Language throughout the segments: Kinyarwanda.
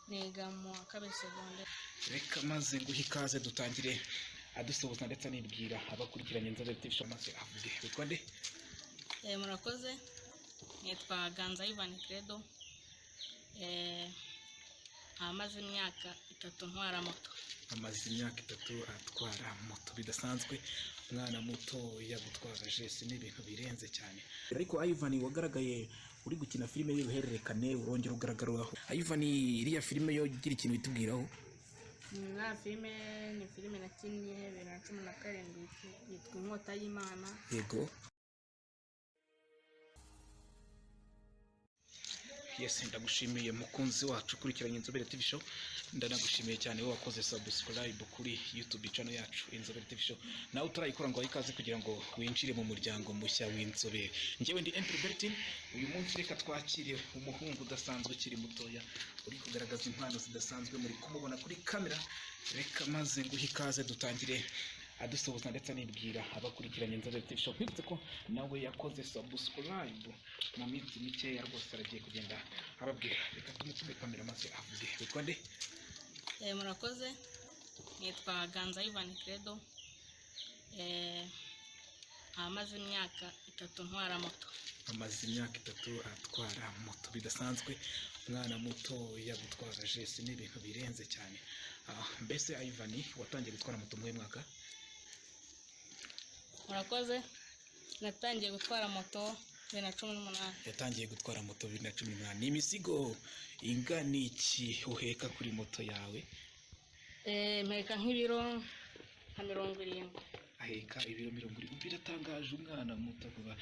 Niga mu wa kabiri segonderi. Reka maze nguhe ikaze dutangire adusuhuza ndetse anibwira abakurikiranye Inzobere TV Show, maze avuge. Witwa nde? Murakoze, nitwa Ganza Ivan Credo. Amaze imyaka 3 ntwara moto. Amaze imyaka 3 atwara moto, bidasanzwe. Umwana muto yagutwara jesi ni ibintu birenze cyane. Ariko Ivan, wagaragaye uri gukina filime y'uruhererekane, urongera ugaragara aho. Ivan, iriya filime yo igira ikintu itubwiraho? Iriya filime ni filime nakinnye 2017, yitwa Inkota y'Imana. Yego. Yes, ndagushimiye mukunzi wacu ukurikiranye Inzobere TV Show, ndanagushimiye cyane wowe wakoze subscribe kuri YouTube channel yacu Inzobere TV Show. Nawe utarayikora ngo ikaze kugira ngo winjire mu muryango mushya w'inzobere. Njyewe ndi Emperor Bertin. Uyu munsi reka twakire umuhungu udasanzwe ukiri mutoya uri kugaragaza impano zidasanzwe, muri kumubona kuri kamera. Reka maze nguhe ikaze dutangire adusuhuza ndetse anibwira abakurikiranye Inzobere TV Show. Nkwibutse ko nawe yakoze subscribe, mu minsi mikeya rwose aragiye kugenda ababwira. Reka tumutume kamera maze avuge. Witwa nde? Murakoze, nitwa Ganza Ivan Credo. Amaze imyaka 3 ntwara moto. Amaze imyaka 3 atwara moto, bidasanzwe. Umwana muto yagutwara jesi ni ibintu birenze cyane. Mbese Ivan, watangiye gutwara moto mu mwaka? Murakoze, natangiye gutwara moto 2018. Yatangiye gutwara moto 2018. Ni imizigo ingana iki uheka kuri moto yawe? Mpeka nk'ibiro nka 70. Aheka ibiro 70, biratangaje. Umwana muto kuba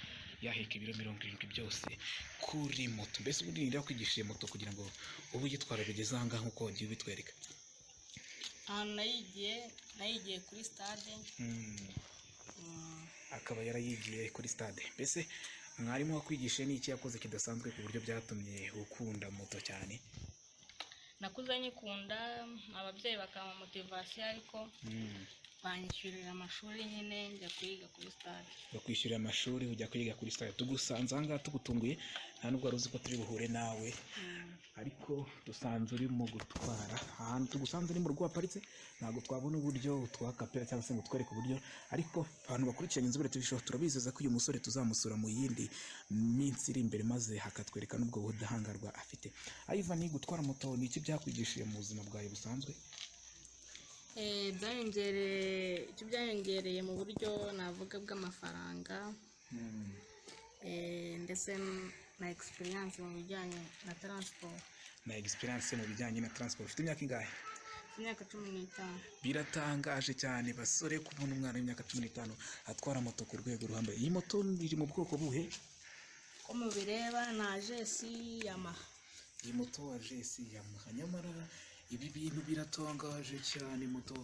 yaheka ibiro 70 byose kuri moto. Mbese ubundi ninde wakwigishije moto kugira ngo ube uyitwara bigeze aha ngaha nk'uko wagiye ubitwereka? Ahantu nayigiye kuri stade. Akaba yarayigiye kuri stade. Mbese mwarimu wakwigishije ni iki yakoze kidasanzwe ku buryo byatumye ukunda moto cyane? Nakuze nyikunda, ababyeyi bakampa motivasiyo, ariko banyishyurira amashuri nyine njya kwiga kuri stade. Bakwishyurira amashuri ujya kwiga kuri stade. Tugusanze aha ngaha tugutunguye, nta nubwo wari uzi ko turi buhure nawe, ariko dusanze urimo gutwara. Ahantu tugusanze ni mu rugo waparitse, ntabwo twabona uburyo twakapera cyangwa se ngo twereke uburyo, ariko abantu bakurikiranye Inzobere TV Show turabizeza ko uyu musore tuzamusura mu yindi minsi iri imbere, maze hakatwereka n'ubwo budahangarwa afite. Ivan, gutwara moto ni iki byakwigishije mu buzima bwawe busanzwe? Icyo byanyongereye mu buryo navuga bw'amafaranga, ndetse na experience mu bijyanye na transport. Na experience mu bijyanye na transport. Ufite imyaka ingahe? Imyaka 15. Biratangaje cyane basore kubona umwana w'imyaka 15 atwara moto ku rwego ruhambaye. Iyi moto iri mu bwoko buhe? Ko mubireba na jesi Yamaha. Iyi moto wa jesi Yamaha. Nyamara ibi bintu biratangaje cyane, moto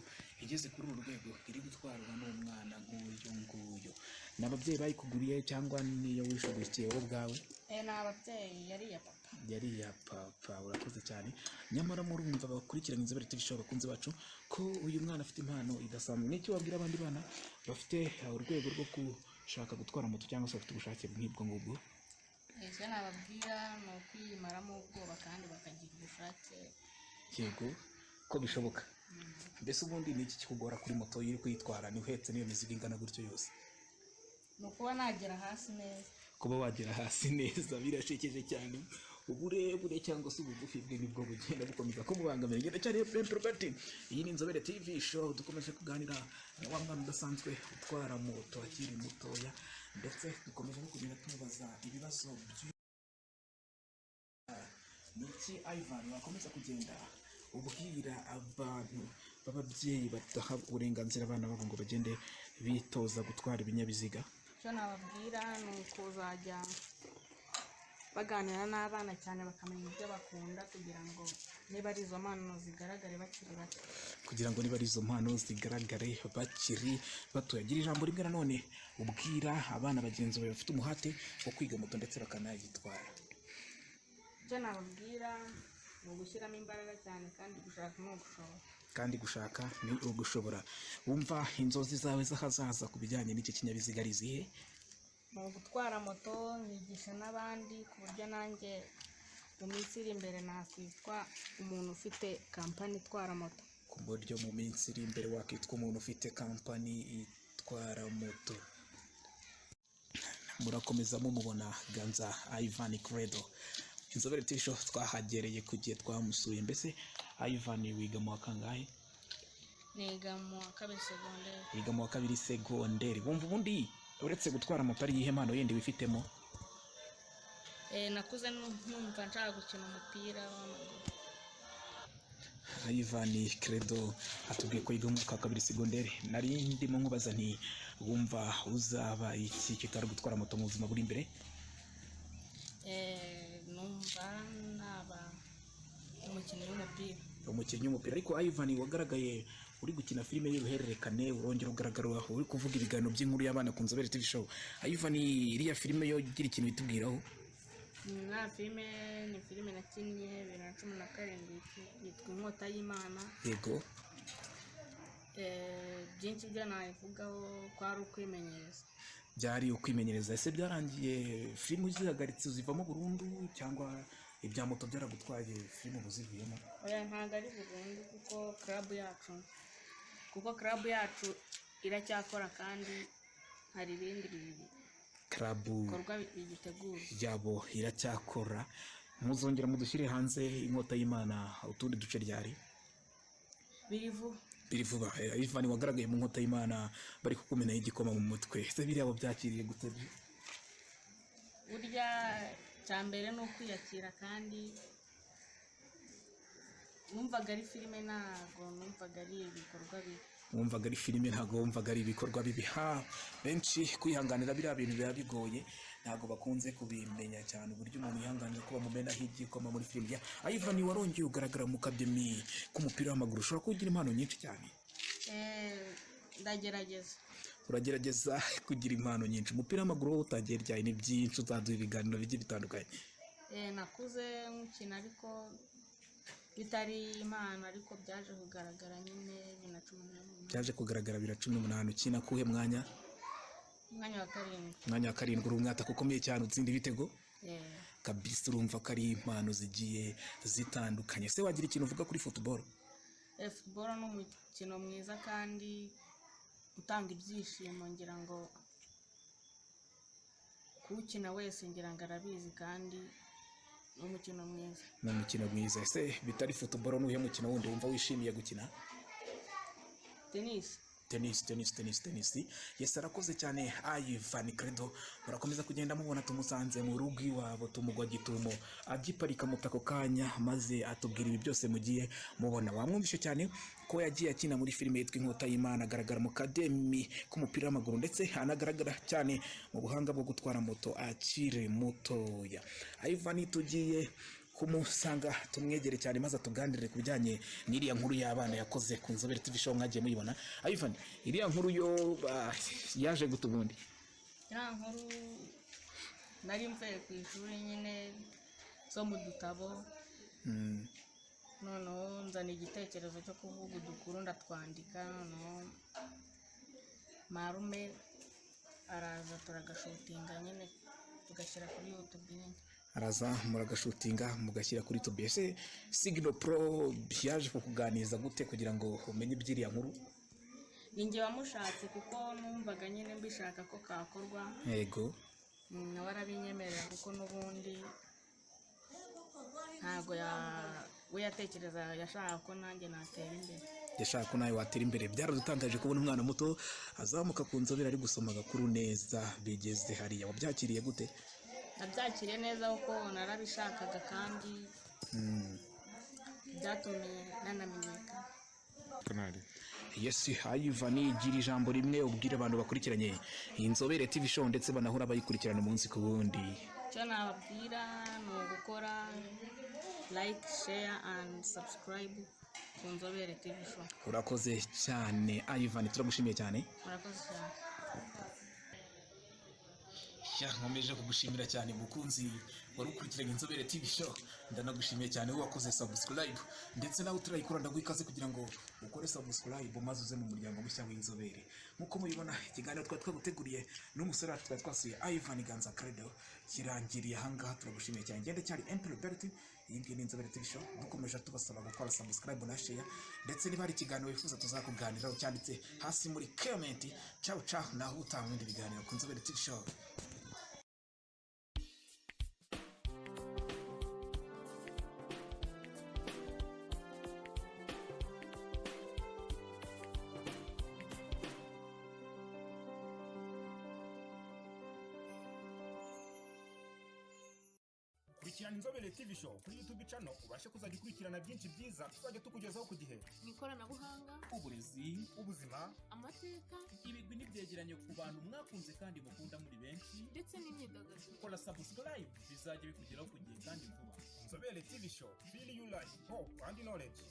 igeze kuri uru rwego iri gutwarwa n'umwana nk'uyu nguyu. Ni ababyeyi bayikuguriye cyangwa niyo wishobokiye wowe ubwawe? Ni ababyeyi, yari iya papa. Yari iya papa. Urakoze cyane. Nyamara murumva bakurikiranye Inzobere TV Show, abakunzi bacu, ko uyu mwana afite impano idasanzwe. N'icyo wabwira abandi bana bafite urwego rwo gushaka gutwara moto cyangwa se bafite ubushake nk'ubwo ngubwo? Icyo nababwira ni ukwiyimaramo ubwoba kandi bakagira ubushake. Yego, ko bishoboka. Mbese ubundi ni iki kikugora kuri moto iyo uri kuyitwara, ni uhetse n'iyo mizigo ingana gutyo yose? Ni ukuba nagera hasi neza. Kuba wagera hasi neza, birashekeje cyane. Uburebure cyangwa se ubugufi bwe nibwo bugenda bukomeza kumubangamira. Ngenda cyane Robert. Iyi ni Inzobere TV Show, dukomeje kuganira na wa mwana udasanzwe utwara moto akiri mutoya, ndetse dukomeje no kugenda tumubaza ibibazo. Ni iki Ivan wakomeza kugenda ubwira abantu b'ababyeyi badaha uburenganzira abana babo ngo bagende bitoza gutwara ibinyabiziga? Icyo nababwira ni ukuzajya baganira n'abana cyane, bakamenya ibyo bakunda, kugira ngo niba ari izo mpano zigaragare bakiri bato. Kugira ngo niba ari izo mpano zigaragare bakiri bato. Gira ijambo rimwe nanone ubwira abana bagenzi bawe bafite umuhate wo kwiga moto ndetse bakanayitwara. Icyo nababwira ni ugushyiramo imbaraga cyane, kandi gushaka ni ugushobora. Kandi gushaka ni ugushobora. Wumva inzozi zawe z'ahazaza ku bijyanye n'iki kinyabiziga ari izihe? Ni ugutwara moto nkigisha n'abandi, ku buryo nanjye Mu minsi iri imbere nakwitwa umuntu ufite kampani itwara moto. Ku buryo mu minsi iri imbere wakitwa umuntu ufite kampani itwara moto. Murakomeza mumubona Ganza Ivan Credo. Inzobere TV Show twahagereye ku gihe, twamusuye. Mbese Ivan, wiga mu wa kangahe? Niga mu wa kabiri segonderi. Wiga mu wa kabiri segonderi. Wumva ubundi uretse gutwara moto ari iyihe mpano yindi wifitemo? Nakuze numva nshaka gukina umupira w'amaguru. Ivan Credo atubwiye ko yiga mu mwaka wa kabiri segonderi. Nari ndimo nkubaza nti wumva uzaba iki kitari gutwara moto mu buzima buri imbere? Numva naba umukinnyi w'umupira. Umukinnyi w'umupira. Ariko Ivan, wagaragaye uri gukina filime y'uruhererekane, urongera ugaragara uri kuvuga ibiganiro by'inkuru y'abana ku Nzobere TV Show. Ivan, iriya filime yo igira ikintu itubwiraho? Nta filime, ni filime nakinnye 2017 yitwa Inkota y'Imana. Byinshi byo nabivugaho kwari ukwimenyereza. Byari ukwimenyereza. Ese byarangiye filime uzihagaritse, uzivamo burundu, cyangwa ibya moto byaragutwaye, filime uba uzivuyemo? Oya, ntabwo ari burundu kuko club yacu iracyakora kandi hari ibindi Club bikorwa bigitegurwa. yabo iracyakora. Muzongera mudushyire hanze Inkota y'Imana utundi duce ryari? Biri vuba. Biri vuba. Ivan, wagaragaye mu Nkota y'Imana bari kukumenaho igikoma mu mutwe. Ese biriya bo byakiriye gute? Burya cya mbere ni ukwiyakira, kandi numvaga ari filime, ntabwo numvaga ari ibikorwa bibi. Wumvaga ari filime, ntabwo wumvaga ari ibikorwa bibi. Ha, benshi kwihanganira biriya bintu biba bigoye, ntabwo bakunze kubimenya cyane uburyo umuntu yihanganira ko bamumenaho igikoma muri filime. Ya Ivan, warongeye ugaragara mu kademi k'umupira w'amaguru. Ushobora kuba ugira impano nyinshi cyane. Ndagerageza. Uragerageza kugira impano nyinshi. Umupira w'amaguru wowe utagiye ryari? Ni byinshi, uzaduha ibiganiro bigiye bitandukanye. Nakuze nkukina ariko bitari impano, ariko byaje kugaragara nyine 2018. Byaje kugaragara 2018. Ukina kuhe mwanya? Umwanya wa karindwi. Umwanya wa karindwi. Uri umwataka ukomeye cyane, utsinda ibitego. Kabisa, urumva ko ari impano zigiye zitandukanye. Se wagira ikintu uvuga kuri football? Football ni umukino mwiza kandi utanga ibyishimo, ngira ngo kuwukina wese ngira ngo arabizi, kandi ni umukino mwiza. Ni umukino mwiza. Ese bitari football, ni uwuhe mukino wundi wumva wishimiye gukina? Tenisi. Tenisi, tenisi, tenisi, tenisi. Yes, arakoze cyane Ivan Credo. Murakomeza kugenda mubona, tumusanze mu rugo iwabo, tumugwa gitumo agiparika moto ako kanya, maze atubwira ibi byose mugiye mubona. Wamwumvishe cyane ko yagiye akina muri filime yitwa Inkota y'Imana, agaragara mu kademi k'umupira w'amaguru, ndetse anagaragara cyane mu buhanga bwo gutwara moto akiri mutoya. Ivan tugiye kumusanga tumwegere cyane, maze atuganirire ku bijyanye n'iriya nkuru y'abana yakoze ku Nzobere TV Show, mwagiye muyibona. Ivan, iriya nkuru yo yaje gute ubundi? Iriya nkuru nari mvuye ku ishuri nyine zo mu dutabo, noneho nzana igitekerezo cyo kuvuga udukuru, ndatwandika, noneho marume araza turagashutinga nyine, tugashyira kuri YouTube nyine. Araza muragashutinga mugashyira kuri YouTube. Ese Signal Pro yaje kukuganiriza gute kugira ngo umenye iby'iriya nkuru? Ni njye wamushatse kuko numvaga nyine mbishaka ko kakorwa. Nawe arabinyemerera kuko n'ubundi ntabwo we yatekereza, yashakaga ko nanjye natera imbere. Yashaka ko nawe watera imbere. Byaradutangaje kubona umwana muto azamuka ku nzobere ari gusoma agakuru neza bigeze hariya. Wabyakiriye gute? Nabyakiriye neza kuko narabishakaga kandi byatumye nanamenyekana. Kanari. Yes, Ivan, gira ijambo rimwe ubwire abantu bakurikiranye iyi Nzobere TV Show ndetse banahora bayikurikirana umunsi ku wundi. Icyo nababwira ni ugukora like, share and subscribe ku Nzobere TV Show. Urakoze cyane Ivan, turagushimiye cyane. Murakoze cyane. Ya, nkomeje kugushimira cyane mukunzi wari ukurikiranye Inzobere TV Show. Ndanagushimiye cyane wowe wakoze subscribe, ndetse nawe utarayikora ndaguha ikaze kugira ngo ukore subscribe maze uze mu muryango mushya w'inzobere. Nk'uko mubibona, ikiganiro twari twaguteguriye n'umusore wacu twari twasuye, Ivan Ganza Credo, kirangiriye ahangaha. Turagushimiye cyane. Ngende cyari MP Robert, iyi ngiyi ni Inzobere TV Show. Dukomeje tubasaba gukora subscribe na share, ndetse niba hari ikiganiro wifuza tuzakuganiraho, cyanditse hasi muri comment. Ciao ciao, naho utanga ibindi biganiro ku Inzobere TV Show. Kurikirana Inzobere TV Show kuri YouTube channel, ubashe kuzajya ukurikirana byinshi byiza tuzajya tukugezaho ku gihe. Mu ikoranabuhanga, uburezi, ubuzima, amateka, ibigwi n'ibyegeranyo ku bantu mwakunze kandi mukunda muri benshi, ndetse n'imyidagaduro. Kora subscribe bizajya bikugeraho ku gihe kandi vuba. Inzobere TV Show, feel you like hope and knowledge.